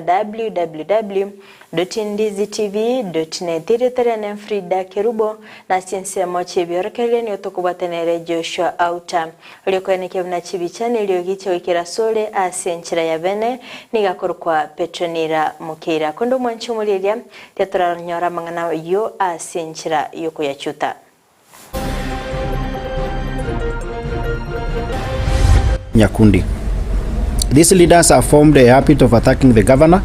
www.ndizitv.net Erieta riane Frida Kerubo, na ase chinsemo chi'ebiorokererio nigo tokobwatanere Joshua Auta. Oria okoenekia buna chibicha na eriogi chigoikera asore ase enchera ya bene, nigo akorokwa Petronila Mokeira. Konde omwanchi omorieria, tiatoranyora amang'ana ayio ase enchera y'okoyachuta. Nyakundi. These leaders have formed a habit of attacking the governor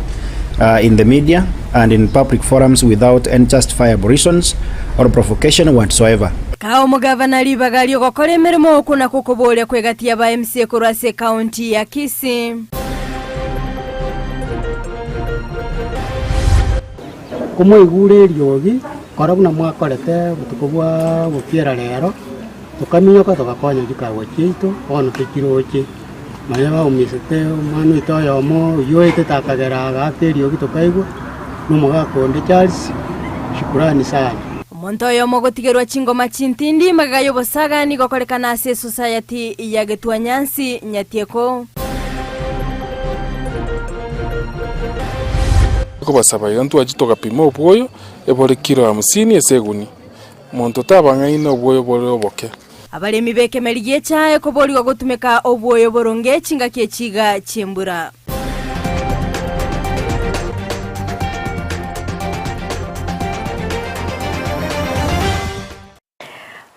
uh, in the media and in public forums without any justifiable reasons or provocation whatsoever. Kaa omogavana ribaga ri'ogokora emeremo okwo nakwo okoboria kw'egati y'aba MCA korwa ase ekaunti ya Kisii. Komwaigure eriogi, kora buna mwakorete botuko bwa gokiera rero, tokaminyoka togakonya chikagwa chiaito, bono tochiroche. Nonya baumisete omwana oito oyomo oyio oetete akagera agaaka eriogi tokaigwa, na omogaka onde Charles, shukurani sana. Omonto oyomo ogotigerwa chingoma chintindi magega y'obosaga nigo okorekana ase esosayati ya Getwanyansi Nyatieko. Kobasaba iga ntwachie togapima obwoyo ebore kilo hamsini ase egunia, monto tabang'aina obwoyo bore oboke. Abaremi b'ekemeri gi'echae koborigwa gotumeka obwoyo boronge chingaki echiga chi'embura.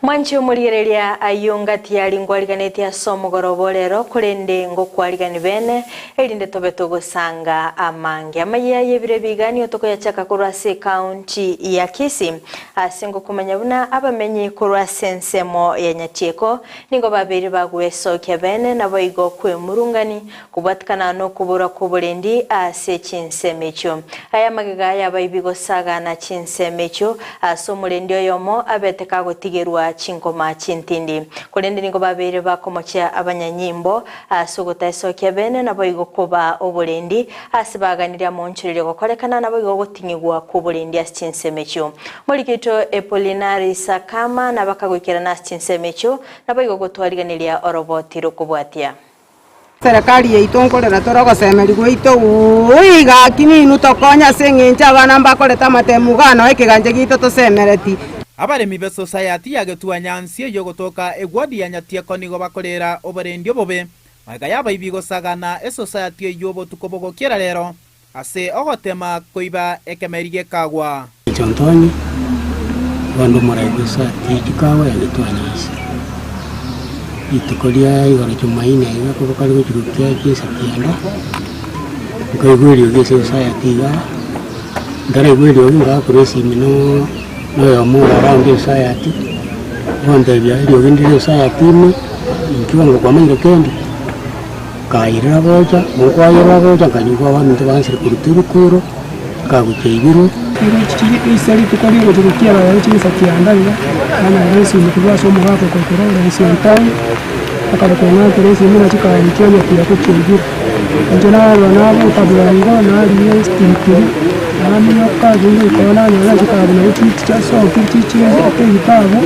Mwanche omorigereria ayio ngati yari ngwariganetie ase omogoroba o rero, korende ngokwarigani bene, erinde tobe togosanga amange. Amayia y'ebiro ebiga nigo tokoyachaka korwa ase ekaunti ya Kisii, ase ngokomanya buna abamenyi korwa ase ensemo ya Nyatieko nigo babeire bagwesokia bene naboigo kwemurungani kobwatikana nokoborwa kw'oborendi ase chinsemo echio. Aya amagega y'abaibi gosagana chinsemo echio ase omorendi oyomo abete kagotigerwa chinkoma chintindi. Korende nigo babeire bakomochia abanyanyimbo ase ogotaesokia bene naboigo kobaa oborendi ase baganirie amoonchoreria gokorekana naboigo ogoting'igwa kw'oborendi ase chinsemo echio. Moriki oito Epolinari Sakama nabakagoikerana ase chinsemo echio naboigo gotwariganeria oroboti rokobwatia. Serikali yaito nkorera tore ogosemeria gwaito uuii gaki ninwe tokonye ase eng'encho abana mbakorete amatemu igaa noo ekegancha giaito tosemereti. Abaremi b'esosayati ya Getuanyansi eyio gotoka egwodi ya Nyatieko nigo bakorera oborendi obobe magega y'abaibi gosagana esosayati eyio obotuko bogokiera rero Ase ogotema koiba ekemeri gekagwa. Chontonyi, bono omorai bw'esati chikawa ya Getwanyansi. Rituko ria igoro Jumaine iga koba kare gochia gokia chinsa kianda, nkaigwa eriogi ase esayati igaa, ntaraigwa eriogi ngakorwa esimi no na oyomo ore around esayati, ogontebia eriogi ndire esayati ime, inki bono kwamanyire kende. Nkaayerera gocha, mokoayerera gocha nkanyigwa abaminto bansire koruta ebikuro, nkagochia ibirwe. Ase rituko ri'ogochia gokiera rero chinsa kianda iga, nanyora esimi korwa ase omogaka okorokwa Lawrence Ontari, akarokwa ng'akere esimi na chikari chia nyakira gochia ibere. Inche narora naboka bwango narigia esipikiri, naminyoka ase ngoika oo nanyora chikari nabo chiasokire chichire ebitabu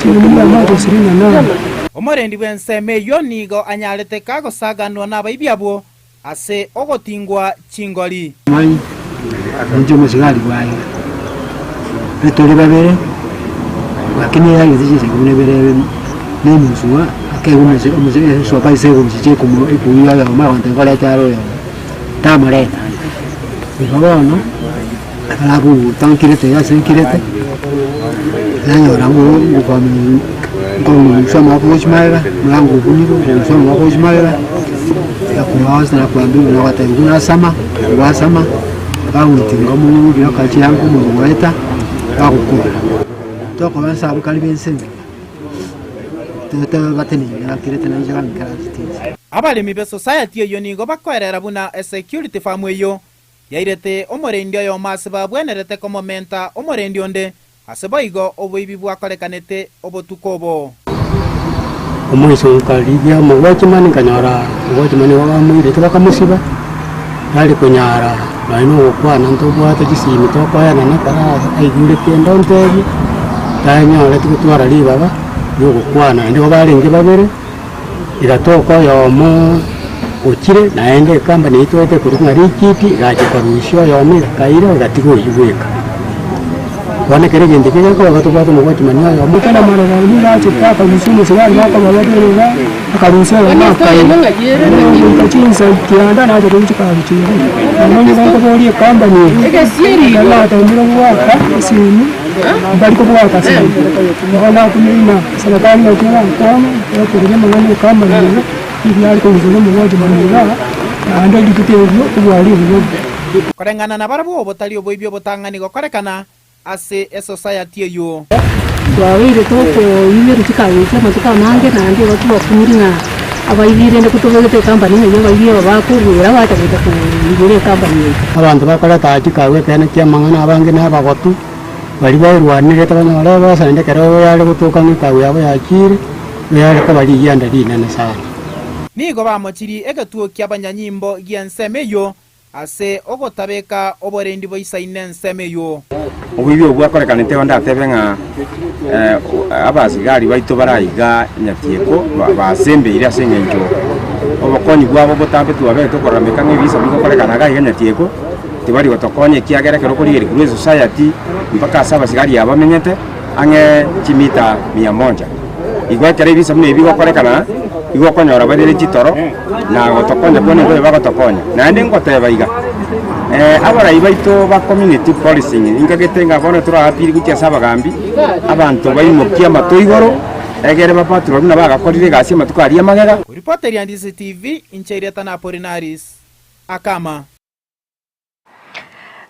chiri mia moja ishirini na nane. Omorendi bw'ensemo eyio nigo anyarete kagosaganwa nabaibi abwo ase ogotingwa chingori. Mani inche omosigari bwaye, tore babere, lakini yagete chinsa ikomi na ibere na enusu iga, akegwa omose omose esopa ase egochi ekomo ekoiywa oyomo agontebia nkorete are oyomo, tamoreta. Igo bono, ekero akoguta nkirete iga ase nkirete, nanyora ng'o ngokwamia nkorusia amaboko gochia magega, omorango obunire, nkorusia amaboko gochia magega, nakoasa nakwambia buna ogotebia buna asama, gwasama, bagotinga omonwe akachianga omonwe goeta, bagokora. Tokoba nse abwo kare bense engima, tobatenenire bakirete nainche bang'ikaransete inse. Abaremi b'esosayati eyio nigo bakoerera buna esecurity firm eyio Yairete omorendi oyomo ase babwenerete komomenta omorendi onde, ase boigo oboibi bwakorekanete obotuko obo. Omoiso nkarigia omogwachimani, nkanyora omogwachimani igo bamoirete bakamosiba, tari konyara nonya na ogokwana ntobwate chisimi tokoenana ekero aigure kende ontebie, tanyoreti gotwara ribaga ria ogokwana naende igo barenge babere, igatoka oyomo. Ochire naende ecompany eyio twaete korwa ng'a Rigid egacha ekarusia oyomo ekaira egatiga oyio bweka. Bono ekero egento ekio gekoba iga tobwate omowatchman oyomo. Ekero amaroro nigo achete akarusia omosigari bakobabereria iga, akarusia oyomo akaira. Goika chinsa kianda nacha korwa chikari chiria. Bono nigo nkoboria ecompany eye, ekero natembire goaka esimi, mbari kobwata sana. Nigo nakumia ng'a serikali naki erankwane, etereria amang'ana ya ecompany eye. Nigo are korusia nomogwati mono iga, naende rituko erio obwari obobe. Koreng'ana nabarabwo obotari oboibi obotang'ani gokorekana ase esosayati eyio. Twabeire tokoiberwa chikabechi amatuko amange, naende igo twakumirie ng'a abaibi rende kotobegete ecompany ng'a eyio abaibi aba bakogwera bacha gocha koigora ecompany eye. Abanto bakoreta chikagwa ekeene ki'amang'ana abange na abagotu, baria baerwanerete banyore ebesa, naende ekero yare gotoka ng'a ekagwa yabo yachiire, Nere koba rigianda rinene sana. Nigo bamochirie egetuo ki'abanyanyimbo gi'ensemo eyio ase ogotabeka oborendi boisaine ensemo eyio. Oboibi obwo bwakorekanete onde atebe ng'a abasigari baito bare aiga Nyatieko basembeire ase eng'encho obokonyi bwabo botambe twabete okorameka ng'a ebisa bigokorekana iga aiga Nyatieko tibari gotokonya ekiagera ekero okorigereria korwa esociety mpaka ase abasigari aba bamenyete ang'e chimita mia moja. Igo ekero ebisa buna ebi bigokorekana, igo okonyora barire chitoro na gotokonya kwane nkoyo bagotokonya. Naende ngoteba iga, abarai baito ba community policing ninkagete ng'a bono toraappeal gochia ase abagambi, abanto baimokie amato igoro, egere bapatrol buna bagakorire egasi amatuko aria amagega. Koripoteria Ndisi TV, inche Irieta na Apolinaris Akama.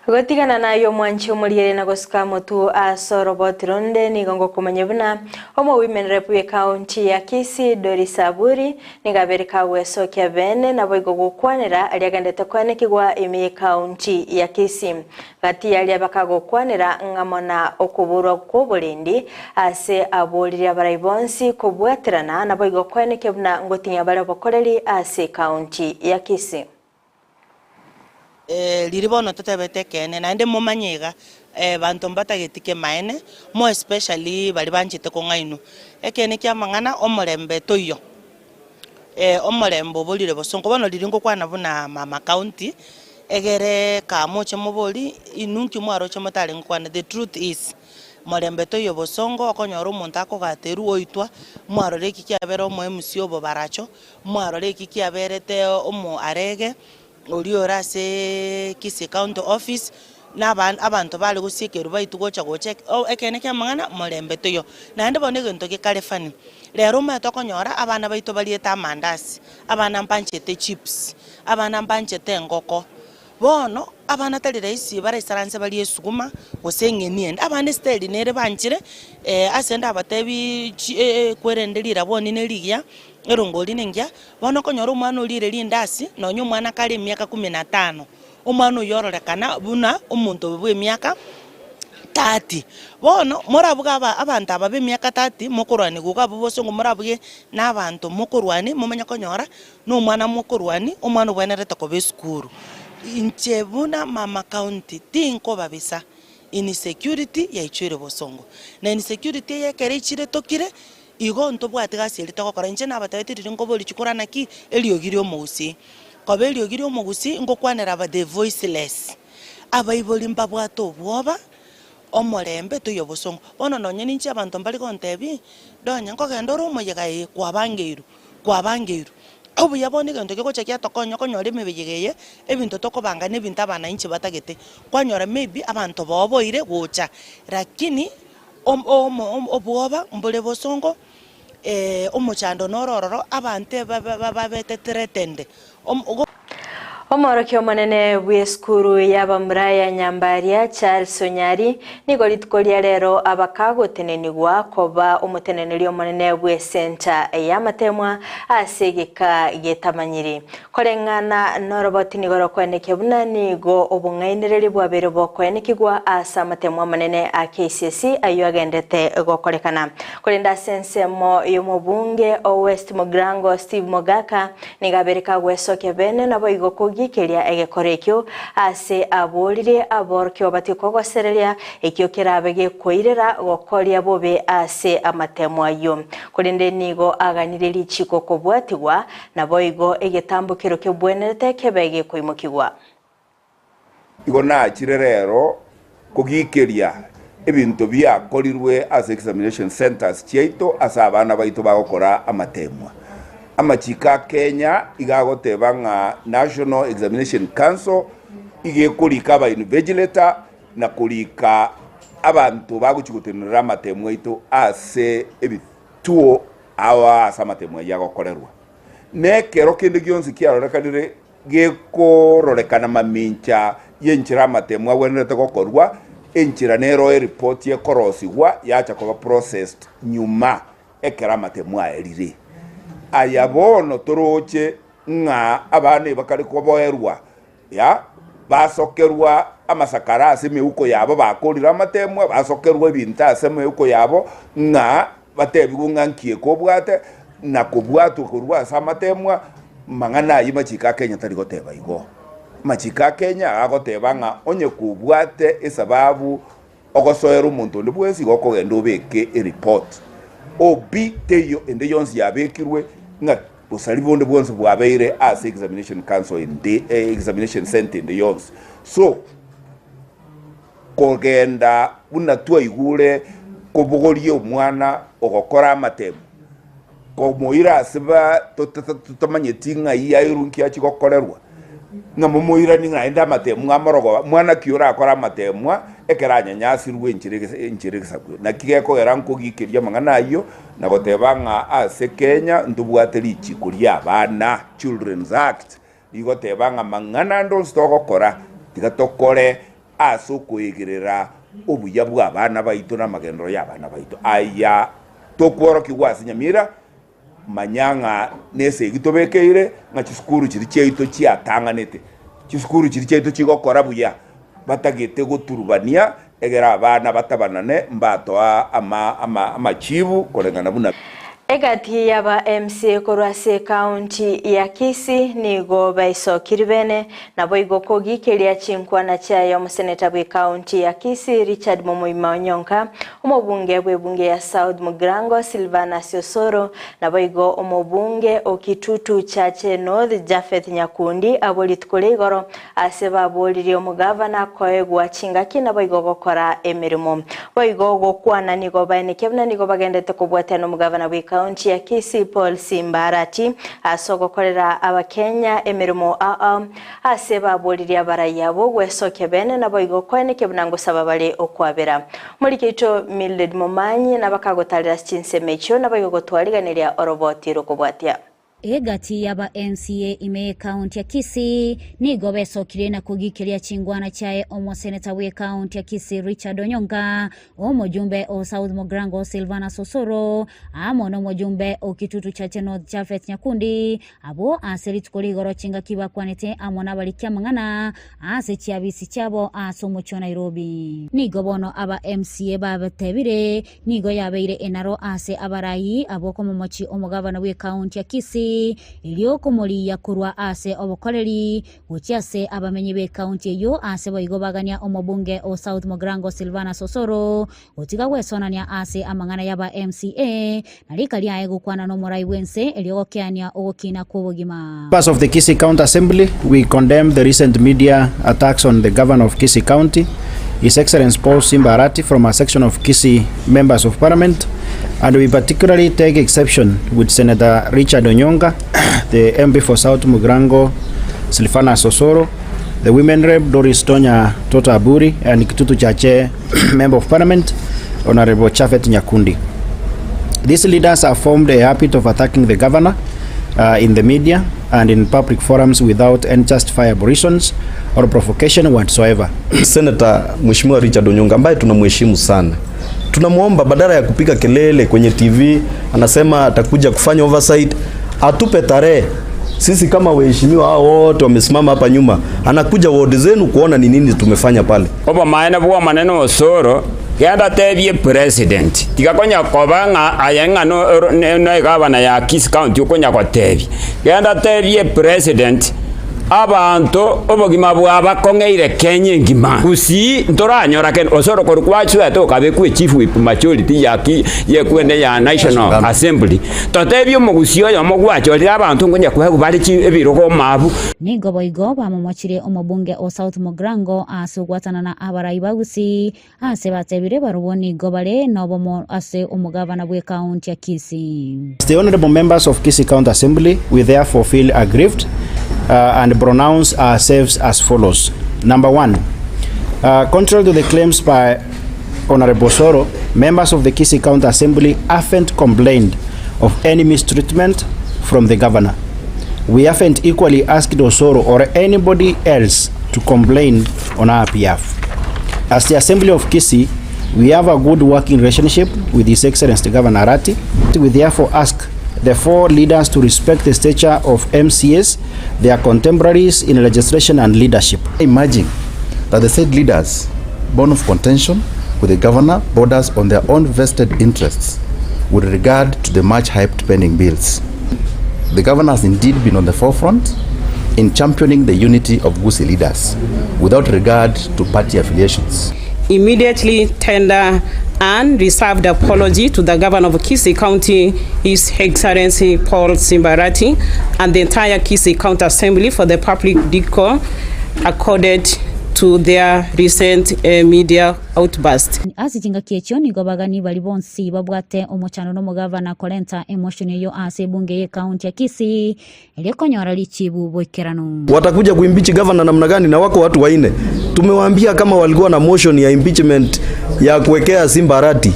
Gotigana naye omwanchi omoriere na gosuka amotu ase oroboti ronde nigo ngokomanya buna omowomen rep bw'ecounty ya Kisii Doris Aburi nigo abere kagwesokia bene naboigo gokwanera aria agendete koenekigwa ime y'ecounty ya Kisii. Gati yaria bakagokwanera ng'amo na okoborwa kw'oborendi ase aborire abarai bonsi kobwaterana naboigo koenekia buna ngoting'ia bare obokoreri ase ecounty ya Kisii. Riria bono totebete ekeene, naende momanye iga, banto mbatageti kemaene, more especially baria banchete kong'ainwa. Ekeene kia amang'ana, omorembe toiyo, omorembe oborire bosongo. Bono riria ngokwana buna mama county, egere kamoche mobori, inwe nki mwaroche motare ngokwana, the truth is, morembe toiyo bosongo, okonyora omonto akogaterwa oitwa, mwarora eki kiabera omo MC obo baracho, Mwarora eki kiaberete omo arege oria ore ase Kisii County Office, na aba abanto bare gosiekerwa baitwe gocha gocha ekeene kia amang'ana morembe toiyo. Naende bono egento gekare funny, rero omanyete okonyora abana baito bariete amandasi, abana mbanchete chips, abana mbanchete engoko, Bono abana tari rahisi baraisaranse barie esuguma gose eng'eni ende, abana esiteri nere banchire ase ndabatebi chi kwerende rirabwoni ne rigiya, erongori nengiya, bono okonyora omwana orire rindasi nonye omwana kare emiaka kumi na tano, omwana oyio ororekana buna omonto bwa emiaka thirty. Bono morabuge aba abanto aba ba emiaka thirty mokorwania iga abwo bosongo morabuge na abanto mokorwania momanye konyora. Nomwana mokorwani, omwana obwenerete koba esukuru. Inche buna mama county tinkobabisa, insecurity yaichoire bosongo. Na insecurity eye ekero echire tokire, igo ntobwati gasi eria togokora. Inche nabatebetie riria nkoboria chikura naki eriogi ria omogusii. Koba eriogi ria omogusii ngokwanera aba the voiceless, abaibori mbabwate obwoba, omorembe toiyo bosongo. Bono nonye ninche abanto mbari gontebia, donya nkogenda ore omoyega ee kwabangeirwe. Kwabangeirwe. Obuya bono egento kegocha giatokonya okonyora emebeyega eye, ebinto tokobanga na ebinto abananchi batagete. Kwanyora maybe abanto baoboire gocha, lakini om- omo obwoba mbore bosongo, omochando noro ororo, abanto eba ba- babete threatened. Om go. Omworokia omonene bw'esukuru y'abamura ya Nyambaria, Charles Onyari, nigo rituko ria rero abakagotenenigwa koba omoteneneri omonene bw'esenta y'amatemwa ase egeka getamanyiri. Koreng'ana noroboti nigo rokoenekia buna nigo obong'ainereria bwabeire bokoenekigwa ase amatemwa amanene a KCSE ayio agendete gokorekana. Korende ase ensemo y'omobunge o West Mugirango Steve Mogaka, Nigo abereka agwesokia bene, naboigo kogia. kogikeria egekora ekio ase aboririe aborokigwa batige kogosereria ekio kerabe gekoirera gokoria bobe ase amatemo ayio. Korende nigo aganirie richiko kobwatigwa, naboigo egetambokero kebwenerete kebe gekoimokigwa. Igo nachire rero kogikeria ebinto biakorirwe ase examination centres chiaito ase abana baito bagokora amatemwa. Amachiko a Kenya iga agoteba ng'a National Examination Council iga ekorika aba invigilator na korika abanto bagochia gotenenera amatemwa aito ase ebituo ao ase amatemwa ayio agokorerwa. Nekero kende gionsi kiarorekanire Gekororekana mamincha y'enchera amatemo agwenerete gokorwa, enchera nero eripoti ekorosigwa yacha koba processed nyuma ekero amatemo aerire. Aya bono toroche ng'a abana ebakare koboerwa ya basokerwa amasakara ase emeuko yabo bakorire amatemwa, basokerwa ebinto ase emeuko yabo ng'a Batebigwe ng'a nki eke obwate, na kobwatwa korwa ase amateemwa, mang'ana ayio machiko a Kenya tari goteba igo. Amachiko a Kenya agoteba ng'a onye kobwate esababu ogosoera omonto onde bwensi igo okogenda obeke ereport. OB teiyo ende yonsi yabekirwe ng'a bosari bonde bwonsi bwabeire ase examination council ende examination centre ende yonsi. So. Kogenda buna twaigure kobogoria omwana ogokora amatemu, komoira ase ba totamanyeti ng'ai airwe nki achia gokorerwa, ng'a momoiranie naende amatemu amorogoba, mwana ki orakore amatemwa ekero anyanyasirwe enchera egese enchera egesaku. Naki gekogera nkogikeria amang'ana ayio na goteba ng'a ase Kenya ntobwate richiko ria abana, Children's Act, Rigoteba ng'a mang'ana ande onsi togokora, tiga tokore ase okoegerera obuya bw'abana baito na amagenderero y'abana baito. Aya tokworokigwa ase nyamira, manya ng'a nesegi tobekeire ng'a chisukuru chiria chiaito chiatang'anete, chisukuru chiria chiaito chigokora buya, batagete goturubania egere abana batabanane mbatoa ama ama amachibu koreng'ana buna. Egati y'aba MCA korwa ase ekaunti ya Kisii nigo baisokiri bene naboigo kogikeria chinkwana chiaye omoseneta bw'ekaunti ya Kisii Richard Momoima Onyonka, omobunge bw'ebunge ya South Mugirango Silvanus Osoro naboigo omobunge o Kitutu Chache North Japheth Nyakundi abwo rituko ria igoro Ase baboririe omogavana koegwa chingaki naboigo gokora emeremo. Boigo gokwana nigo baenekia buna nigo bagenderete kobwatia nomogavana bw'ecounty ya Kisii Paul Simba Arati ase ogokorera abakenya emeremo ao ase baboririe abarai abwo gwesokia bene naboigo koenekia buna ngosaba bare okwabera. Morike oito Mildred Momanyi nabakagotarera ase chinsemo echio naboigo gotwariganeria oroboti rokobwatia. Egati y'aba MCA ime y'ekaunti ya Kisii nigo besokirie na kogikeria chingwana chiaye omoseneta bw'ekaunti ya Kisii Richard Onyonka, omojumbe o South Mugirango Silvanus Osoro, amo nomojumbe o Kitutu Chache North Japhet Nyakundi, abwo ase rituko rigoro chingaki bakwanete amo nabariki amang'ana ase chiabisi chiabo ase omochie o Nairobi. Nigo bono aba MCA babatebire Nigo yabeire enaro ase abarai abwo komomochie omogabana bw'ekaunti ya Kisii, erio komorigia korwa ase obokoreri gochia ase abamenyi b'ekaunti eyio ase boigo bagania omobunge o South Mugirango Silvanus Osoro gotiga gwesonania ase amang'ana y'aba MCA na rika riaye gokwana nomorai bw'ense erio gokeania ogokina kw'obogima. Members of the Kisii County Assembly, we condemn the recent media attacks on the Governor of Kisii County, His Excellency Paul Simba Arati from a section of Kisii Members of Parliament, and we particularly take exception with Senator Richard Onyonka, the MP for South Mugirango, Silvanus Osoro, the Women Rep Doris Tonya Tota Aburi, and Kitutu Chache Member of Parliament, Honorable Japhet Nyakundi. These leaders have formed a habit of attacking the governor uh, in the media and in public forums without any justifiable reasons or provocation whatsoever. Senator Mheshimiwa Richard Onyonka ambaye tunamheshimu sana, tunamwomba badala ya kupiga kelele kwenye TV, anasema atakuja kufanya oversight, atupe tarehe. Sisi kama waheshimiwa hao wote wamesimama hapa nyuma, anakuja ward zenu kuona ni nini tumefanya pale. Obomaene bw'Omonene Osoro, genda tebie president, tiga konya koba ng'a aye ng'a no egavana ya Kisii County okonya gotebia. Genda tebie president. Abanto obogima bwabakong'eire Kenya engima. Gusii ntoranyora kende gose orokoru kwachwete okabekwa echief whip majority ya ki yekwende ya National Assembly. Totebie omogusii oyomo gwachorire abanto nkonya koegwa bare chi ebirogo omabu. Nigo boigo bamomochirie omobunge o South Mugirango ase ogwatanana abarai ba Gusii ase batebire barobwo nigo bare nobomo ase omogabana bw'ekaunti ya Kisii. As the honorable members of Kisii County Assembly, we therefore feel aggrieved and pronounce ourselves as follows. Number one, contrary to the claims by Honorable Osoro, members of the Kisii County Assembly haven't complained of any mistreatment from the governor. We haven't equally asked Osoro or anybody else to complain on our behalf. As the Assembly of Kisii, we have a good working relationship with His Excellency Governor Arati. We therefore ask the four leaders to respect the stature of MCAs, their contemporaries in legislation and leadership. Imagine that the said leaders, born of contention with the governor, borders on their own vested interests with regard to the much hyped pending bills. The governor has indeed been on the forefront in championing the unity of Gusii leaders without regard to party affiliations. Immediately tender and reserved apology to the governor of Kisii County, His Excellency Paul Simba Arati, and the entire Kisii County Assembly for the public decor accorded to their recent media outburst. Ase chingaki echio nigo bagani baria bonsi babwate omochando nomogavana korenta emotion eyio ase ebunge y'ecounty ya Kisii erio konyora richibu boikeranu. Watakuja kuimpeach governor namna gani na wako watu waine? Tumewaambia kama walikuwa na motion ya impeachment ya kuwekea Simba Arati,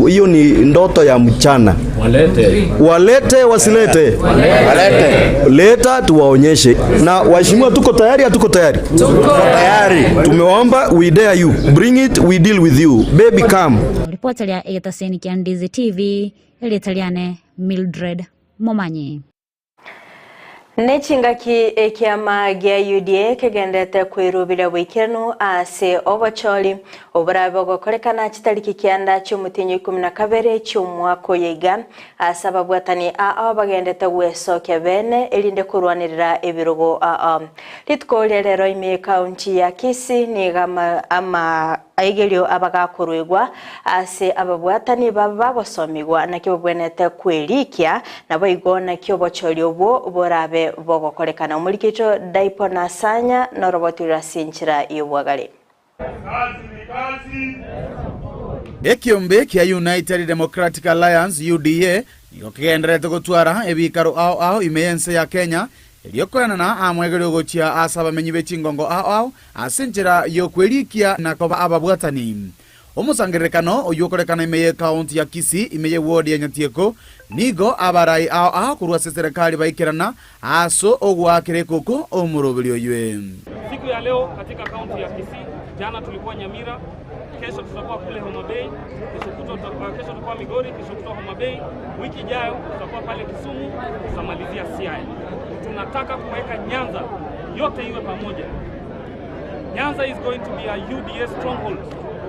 hiyo ni ndoto ya mchana. Walete. Walete wasilete? Walete. Leta tuwaonyeshe. Na waheshimiwa, tuko tayari, hatuko tayari? Tuko tayari. Tumewaomba, we dare you. Bring it, we deal with you. Baby come. Ripota ria egetaseni kia Ndizi TV, erieta riane Mildred Momanyi. Nechingaki ekiama gia UDA kegendete kwerubira bwikiranu ase obochori oborabe ogokorekana chitariki kianda chi'omotienyi ikumi na kabere chi'omwaka oyoiga ase ababwatani aa bagendete gwesokia bene erinde korwanirira ebirogo aa rituko ria rero ime ekaunti ya Kisii niga ama aigerio abagakorwegwa ase ababwatani baba bagosomigwa nakio babwenete kwerikia nabo igo nakio obochori obwo borabe bogokorekana omorikecho Daipo Nasanya norobotirwa sinchira yobwagare. Ekiombe kia United Democratic Alliance, UDA, nigo kegendererete gotwara ebikaro ao ao ime y'ense ya Kenya erio koenana amwegerio ogochia ase abamenyi be chingongo ao ao ase enchera y'okwerikia na koba ababwatani. Omosangererekano oyio okorekana ime y'ecounty ya Kisii ime ye ward ya Nyatieko nigo abarai ao ao korwa ase eserekari baikerana ase ogoakera ekoko omoroberi oywe. Siku ya leo katika kaunti ya Kisii, jana tulikuwa Nyamira, kesho tutakuwa kule Homa Bay, kesho kutwa kesho tutakuwa Migori, kesho kutwa Homa Bay, wiki ijayo tutakuwa pale Kisumu, tutamalizia Siaya. Tunataka kuweka Nyanza yote iwe pamoja. Nyanza is going to be a UDA stronghold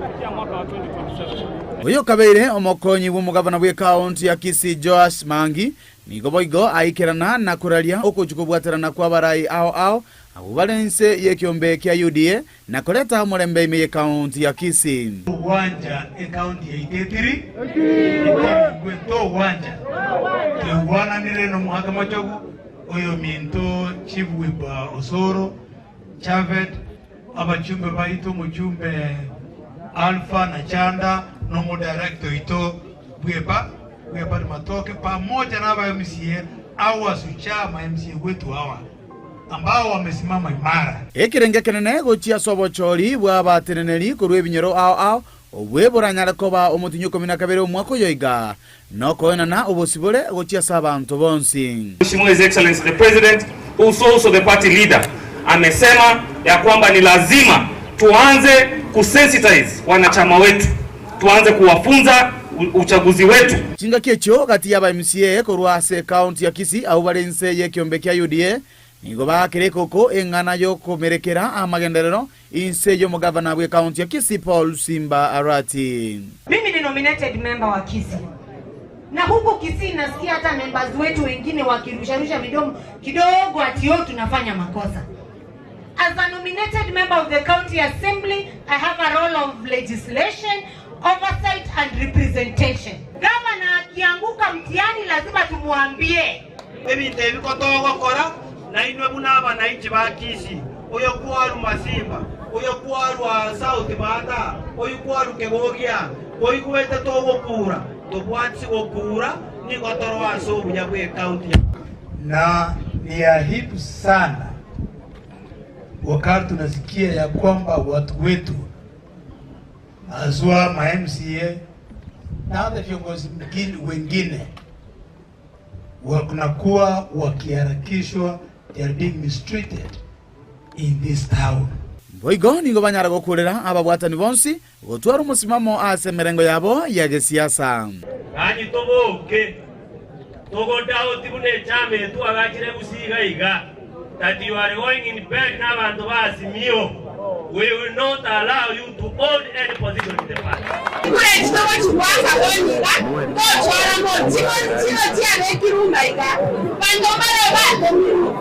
kufikia mwaka wa 2027. Oyo kabeire omokonyi bw'omogavana bw'ekaunti ya Kisii Joash Mangi nigo boigo aikerana na koraria okochia kobwaterana kwa abarai ao ao abwo bare inse y'ekiombe kia UDA na koreta omorembe ime y'ekaunti ya Kisii. Togwancha ekaunti yaito etiri, ekorigwe togwancha. Twaigwananire nomogaka mochogu, oyominto Chief Whip Osoro, Chavet, abachumbe baito omochumbe Alpha na Chanda, nomo director oito Bwepa, Bwepa ni Matoke, pamoja na aba MCA au asuchama MCA wetu hawa ambao wamesimama imara. Ekerenge kenene gochia ase obochori bwa abateneneri korwa ebinyoro ao ao obwe boranyare koba omotinyi ikomi na kabere omwaka oyo iga nokoenana obosibore gochia ase abanto bonsi. Mheshimiwa His Excellency the President, who is also the party leader, amesema ya kwamba ni lazima tuanze kusensitize wanachama wetu, tuanze kuwafunza uchaguzi wetu. Chingaki echio gati ya ba MCA korwa ase county ya Kisii au bare inse y'ekiombe kia UDA nigo bakire koko eng'ana yokomerekera amagenderero inse y'omogavana bwe county ya Kisii Paul Simba Arati. Mimi ni nominated member wa Kisii. Na huku Kisii nasikia hata members wetu wengine wakirusharusha midomo kidogo ati yo tunafanya makosa. As a nominated member of the County Assembly, I have a role of legislation, oversight and representation. Gavana akianguka mtihani lazima tumuambie. Ebinto ebi kotogokora nainwe buna abanainchi ba Kisii, oyo kwarwa Masimba, oyo kwarwa South Bata, oyo kwarwa Kegogia, koigwete togokura, tobwatisi gokura, nigo toroe ase obuya bw'ecounty ya. Na ni aibu sana wakati tunasikia ya kwamba watu wetu haswa ma MCA na hata viongozi wengine wanakuwa wakiharakishwa, they are being mistreated in this town. Boigo nigo banyara gokurera ababwatani bonsi gotwara omosimamo ase emerengo yabo ya gesiasa. Gaki toboke, togodoubt buna echama eye twagachire Gusii iga iga, that you are going in bed na abanto ba Azimio, we will not allow you to hold any position in the party. Chikura echi togochibwaka bono iga, tochora mo chiko chiro chiabekirwe uma iga. Banto mbare batomirwe,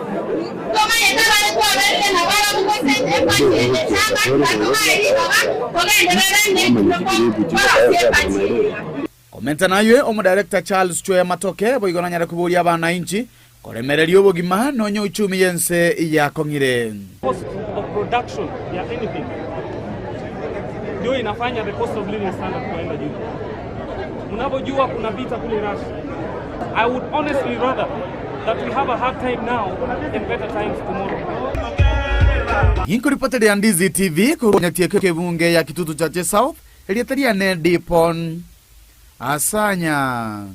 tomanyete abare twaberire nabarabwo gose eparty eye chama batobae ribaga togenderere ne korosia eparty eye iga. Komenta naywe Omodirector Charles Chweya Matoke boigo nanyare koboria abanainchi koremereria obogima nonya uchumi y'ense yakong'ire. Cost of production ya anything ndio inafanya the cost of living standard kuenda juu. Mnavyojua kuna vita kule Russia. I would honestly rather that we have a hard time now and better times tomorrow. Inkoripoteria Ndizi TV korwa Nyatieko ekebunge ya Kitutu Chache South, erieta riane Dipon Asanya.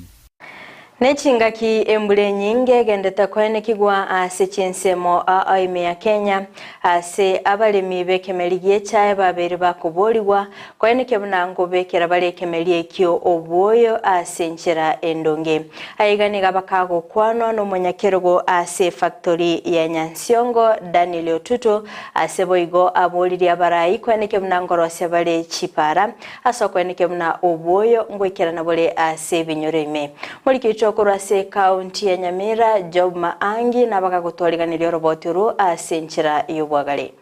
Ne chingaki embura enyinge egendete koenekigwa ase chinsemo aa ime ya Kenya ase abaremi b'ekemeri gi'echae babeire bakoborigwa koenekia buna nkobekera bare ekemeri ekio obwoyo ase enchera endonge. Aiga nigo bakagokwanwa nomonyakerogo ase efactory ya Nyansiongo Daniel Otutu ase boigo aboririe abarai koenekia buna nkorosia bare chipara Ase okoenekia buna obwoyo ngoikerana bore ase ebinyoro ime. Morikeicho korwa ase ekaunti ya Nyamira, Job Maangi nabagagotwariganeria oroboti orwo ase enchera y'obwagare.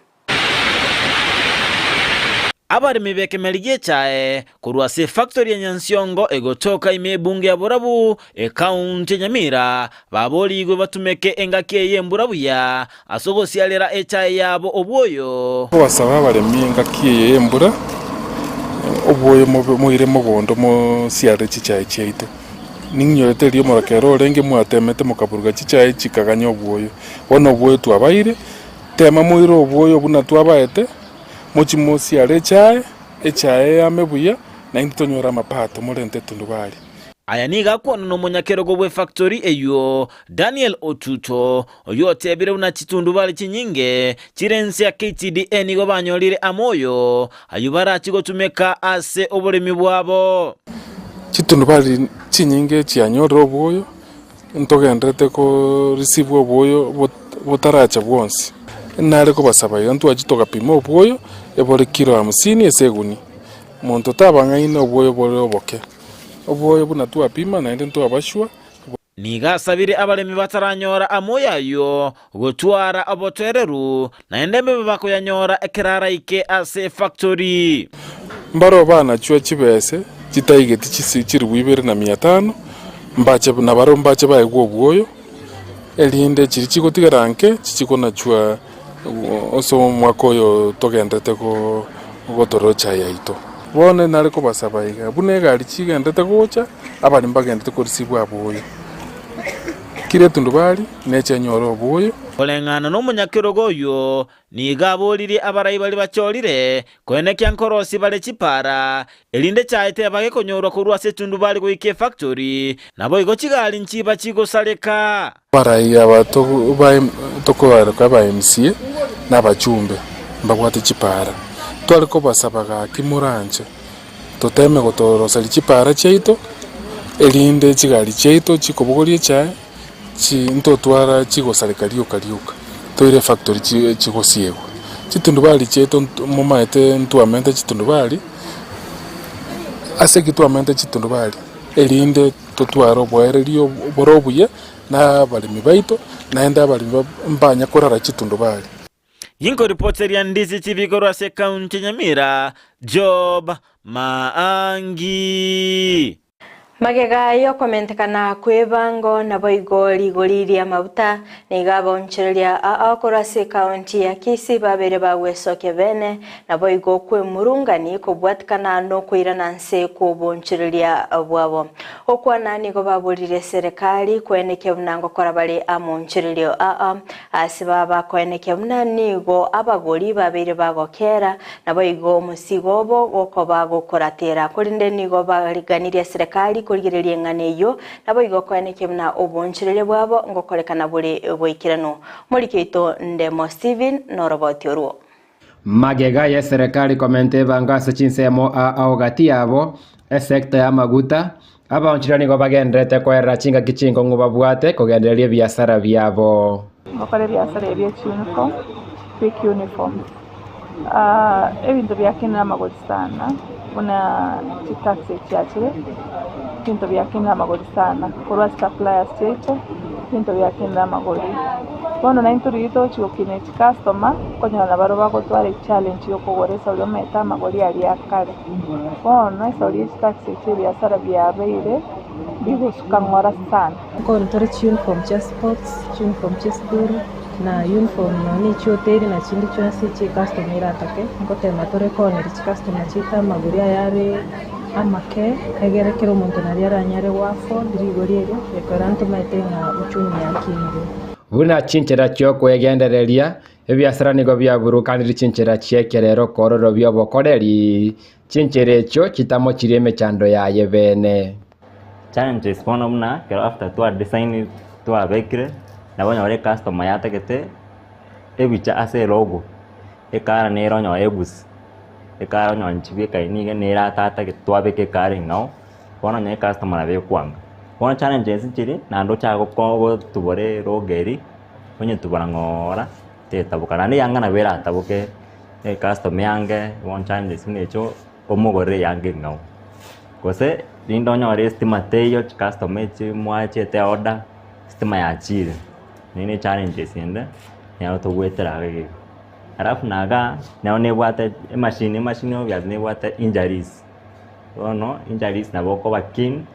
Abaremi b'ekemeri gi'echae korwa ase efactory ya Nyansiongo egotoka ime ebunge ya Borabu, ekaunti ya Nyamira, baborigwe batumeke engaki eye y'embura buya Ase ogosiarera echae yabo obwoyo. Kobasaba abaremi engaki eye y'embura, obwoyo mobe moire mogondo mosiarere chichae chiaito. Ning'inyorete erio omorakera orenge mwatemete mokaburuga chichae chikaganya obwoyo. Bono obwoyo twabaeire, tema moire obwoyo buna twabaete, mochie mosiare echae, echae eame buya, naintwe tonyore amapato morente etundubari. Aya nigo akwana nomonyakerogo bw'efactori eyio, Daniel Otuto, oyio otebire buna chitundubari chinyinge chire inse ya KTDA nigo banyorire amoyo ayio barachi gotumeka ase oboremi bwabo. Chitundubari chinyinge chianyorire obwoyo, ntogendererete ko receive obwoyo botaracha bwonsi. Nare kobasaba iga ntwachie togapima obwoyo ebore kilo hamsini ase egunia. Monto tabang'aina obwoyo bore oboke. Obwoyo buna twapima naende ntwabashwa. Nigo asabire abaremi bataranyora amoyo ayio gotwara obotoereru, naende mbabe bakoyanyora ekero araike ase efactori. Mbaro banachwe chibese chitaigeti chisi chilifu ibere na mia tano, mbache nabarabwo mbache baegwe obwoyo, erinde chiria chigotigara nke chichikonachwa ase omwaka oyo togenderete gotorocha yaito. Bono nare kobasaba iga, buna egari chigenderete gocha, abaremi bagenderete korisibwa abwoyo. Kera etundubari neche enyore obwoyo. Koreng'ana nomonyakerogo oyio, nigo aboririe abarai baria bachorire, koenekia nkorosia bare chipara, erinde chaye tebage konyorwa korwa ase etundubari goika efactory, naboigo chigari nchiba chigosareka. Abarai aba tokobaroka aba MCA na abachumbe mbabwate chipara. Tware kobasaba gaki moranche toteme gotoroseria chipara chiaito erinde chigari chiaito chikobogoria echae ntotwara chigosareka rioka rioka toire efactory chigosiegwa. Chitundubari chiaito momaete ntwamente chitundubari ase ekio twamente chitundubari erinde totware oboereria bore obuya na abaremi baito, naende abaremi mbanya korara chitundubari. Ginkoripoteria Ndizi TV korwa ase ekaunti ya Nyamira, Job Maangi. Magega y'okomentekana kw'ebango naboigo rigori ri'amaguta nigo abaonchoreria ao korwa ase ekaunti ya Kisii babere bagwesokia bene naboigo kwemurungani kobwatikana nokoirana nse kw'obonchoreria bwabo. Gokwana nigo baborire serikali koenekia buna ngokora bare amonchorerio ao ase baba koenekia buna nigo abagori babeire bagokera Naboigo omosigo obo gokoba gokoratera, korende nigo bariganirie serikali korigereria eng'ana eyio, naboigo koenekia buna oboonchoreria bwabo ngokorekana bore boikeranu. Omoriki oito Ndemo Stephen noroboti orwo. Magega y'eserekari komenta ebango ase chinsemo ao gati yabo, esecta y'amaguta, abaonchoreria nigo bagendererete koerera chingaki chinkong'u babwate kogendereria ebiasara biabo. Ngokora ebiasara ebi bie chiuniform, fake uniforms. Ebinto biakinire amagori sana buna chitax echiachire, ebinto biakinire amagori sana korwa ase suppliers chiaito, ebinto biakinire amagori. Bono naintwe riria togochia gokinia chicustomer, okonyora nabarobwo bagotwara echallenge ya okogora esori omanyete amagori aria akare. Bono esori ye chitax echi ebiasara biabeire bigosuka ng'ora sana. Nkooni tore chiuniform chia sports, chiuniform chia esukuru, na uniform nonya ne chioteri na chinde chionsi echi ecustomer eratake, ngotema tore kooneria chicustomer chiaito amagori aya are amake, egere kera omonto naria aranyare go afford rigori erio, ekero ntomaete ng'a uchumi yakinire. Buna chinchera chi'okwegendereria, ebiasara nigo biaburukanirie chinchera chi'ekerero kororo bi'obokoreri, chinchera echio chitamochirie emechando yaye bene. Challenges bono buna ekero after twa design twabekire, nabo onyore ecustomer yatagete ebicha ase elogo, ekara nere onyore egusi, ekara onyore nchibwekaini niga nere atatagete twabeka ekara eng'ao, bono onye ecustomer nabo ekwanga. Bono challenges nchiri naende ochake gotubora elogo eria, onyetubora ng'oora tetaboka, naende eyanga nabo erataboke, ecustomer eange, bono challenges buna echio. omogorere eyanga eng'ao. Gose rinde onyore estima teiyo chicustomer echi mwachete order, estima yachire, eywo ne challenges ende nero togwetera iga iga. Alafu na igaa, nero nebwate emachine, emachine obviously nebwate injuries, bono injuries nabo okoba keen,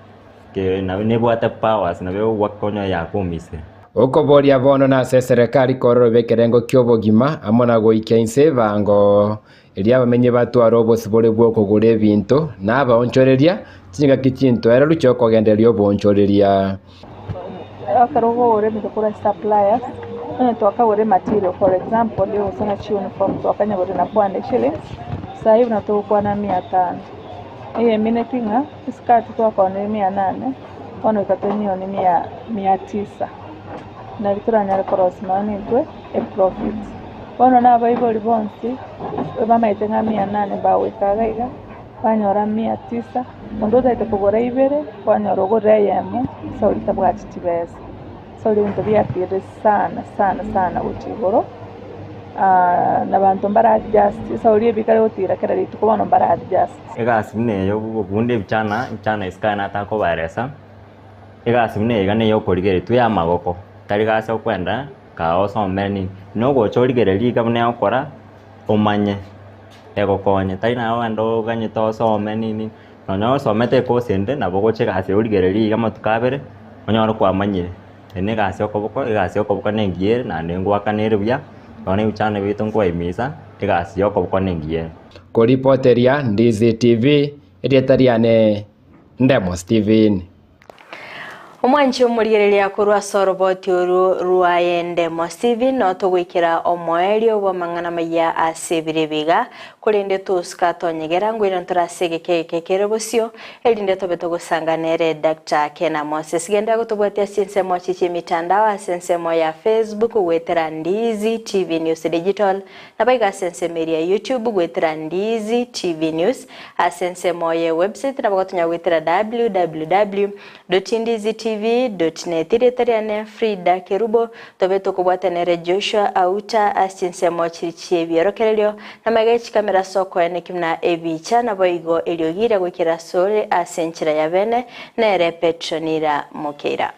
ke nabo nebwate powers nabo egogoaka onyore yakuumisire. Okoboria bono nase eserekari kororoba ekerengo ki'obogima amo na goikia inse ebango Erio abamenyi batware obosibore bw'okogora ebinto, na abaonchoreria, chingaki chintoereru chi'okogendereria oboonchoreria. Ekero okogora ebinto korwa ase suppliers, onye twakagora ematerial for example gose na chiuniform twakanyegorire na 400 shillings, sahi buna togokwana mia tano. Eyemineti ng'a esikati twakoonire mia nane, bono goika tonyione mia mia tisa, nari toranyare korosia nonya intwe eprofit. Bono na abaibori bonsi bamaete ng'a mia nane bagoika iga iga, banyora mia tisa, onde otagete kogora ibere, kwanyora ogorire eyemo, ase oria tabwati chibesa. Ase oria ebinto biatirire sana sana sana gochia igoro, na abanto mbara adjust, ase oria ebikare gotira kera rituko bono mbara adjust. Egasi buna eye obobunde ebichana, ebichana isiko aye natakobaeresa, egasi buna eye iga neye okorigereria twe amagoko, tari gasi okwenda. Kaa osomere nini, nogocha origererie iga buna egokora, omanye, egokonye. Tari naye ogende oganyete osome nini, nonya osomete ekosi ende, nabo ogocha egasi origererie iga amatuko abere, onyore kwamanyire. Eye na egasi ya okoboko, egasi ya okoboko na engiya ere, naende ngoakana ere buya, bono ebichano biaito nkobaimisa, egasi ya okoboko na engiya ere. Koripoteria Ndizi TV, erieta riane Ndemo Stephen. Omwanchi omorigereria korwa ase oroboti oru rwaye Ndemo Stephen notogoikera omoerio bw'amang'ana amaya ase ebiro ebi iga, korende tosuka tonyegera ngoirana tore ase egeka eke kere bosio, erinde tobe togosanga nere Doctor Kena Moses. Genda gotobwatia ase ensemo chie chi'emitandao ase ensemo ya Facebook goetera Ndizi TV News Digital, Naboigo ase ensemo eria ya YouTube goetera Ndizi TV News, ase ensemo ye website nabo gotonya goetera www.ndizitv.net. Erieta riane Frida Kerubo, tobe tokobwatana ere Joshua Auta ase chinsemo chiri chi'ebiorokererio, na magega ye chikamera ase okoeneki buna ebicha, naboigo eriogi riria goikera asore ase enchera ya bene, nere Petronila Mokeira.